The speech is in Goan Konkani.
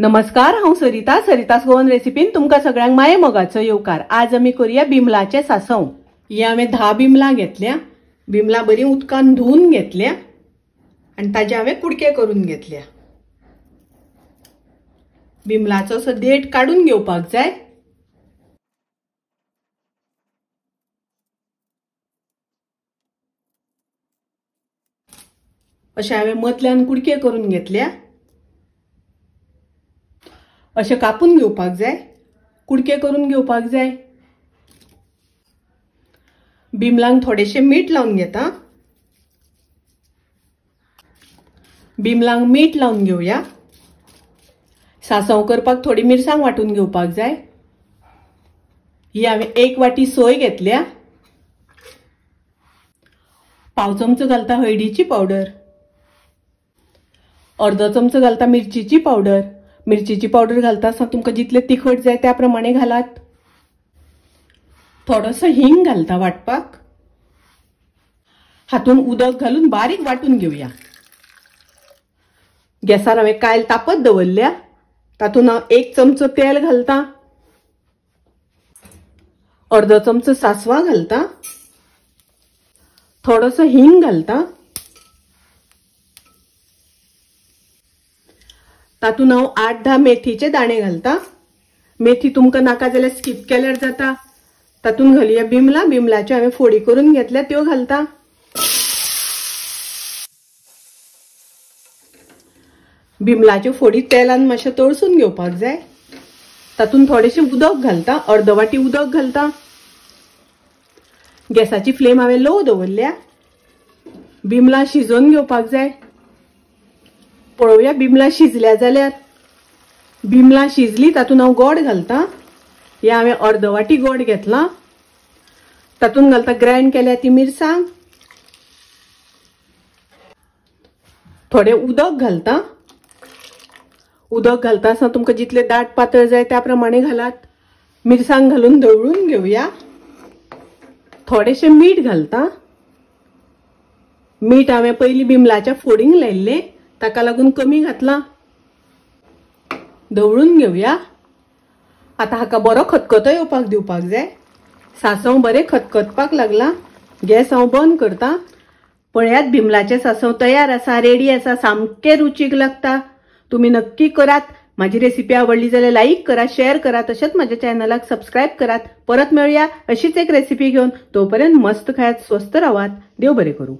नमस्कार, हांव सरिता। सरितास गोवन रेसिपीन तुमकां सगळ्यांक माये मोगाचो येवकार। आज आमी करूया बिमलाचें सांसव। ही हांवें 10 बिमलां घेतल्या। बिमलां बरी उदकान धुवन घेतल्या आनी ताजे हांवें कुडके करून घेतल्या। बिमलाचो असो देठ काडून घेवपाक जाय। अशें हांवें मदल्यान कुडके करून घेतल्या। अशें कापून घेवपाक जाय, कुडके करून घेवपाक जाय। बिमलांक थोडेशें मीठ लावन घेता। बिमलांक मीठ लावन घेवया। सांसव करपाक थोडी मिरसांग वांटून घेवपाक जाय। ही हांवें 1 वाटी सोय घेतल्या। 1/4 चमचो घालता हळदीची पावडर, 1/2 चमचो घालता मिरचीची पावडर। मिरचीची पावडर घालता आसतना तुमकां जितले तिखट जाय त्या प्रमाणे घालात। थोडोसो हिंग घालता वाटपाक। हातून उदक घालून बारीक वांटून घेवया। गॅसार हांवें कायल तापत दवरल्या। तातूंत हांव 1 चमचो तेल घालता, 1/2 चमचो सांसवां घालता, थोडोसो हिंग घालता। तातूंत हांव 8-10 मेथीचे दाणे घालता। मेथी तुमकां नाका जाल्यार स्कीप केल्यार जाता। तातूंत घालया बिमलां। बिमलाच्यो हांवें फोडी करून घेतल्या त्यो घालता। बिमलाच्यो फोडी तेलान मातशें तळसून घेवपाक जाय। तातूंत थोडेशें उदक घालता, 1/2 वाटी उदक घालता। गॅसाची फ्लेम हांवें लो दवरल्या। बिमलां शिजोवन घेवपाक जाय। पळोवया बिमलां शिजल्या जाल्यार। बिमलां शिजली तातूंत हांव गोड घालता। हे हांवें 1/2 वाटी गोड घेतला। तातूंत घालता ग्रायंड केल्या ती मिरसांग, थोडें उदक घालता। उदक घालता आसतना तुमकां जितले दाट पातळ जाय त्या प्रमाणे घालात। मिरसांग घालून धवळून घेवया। थोडेशें मीठ घालता। मीठ हांवें पयलीं बिमलाच्या फोडींक लायिल्लें, ताका लागून कमी घातला। धवळून घेवया। आतां हाका बरो खतखतो येवपाक दिवपाक जाय। सांसव बरें खतखतपाक लागला। गॅस हांव बंद करता। पळयात बिमलाचें सांसव तयार आसा, रेडी आसा, सामकें रुचीक लागता। तुमी नक्की करात। माझी रेसिपी आवडली जाल्यार लाईक करा, शेअर करा, तशेंच माझ्या चॅनलाक सबस्क्राईब करात। परत मेळुया अशीच एक रेसिपी घेवन। तोपर्यंत मस्त खायात, स्वस्थ रावात। देव बरें करूं।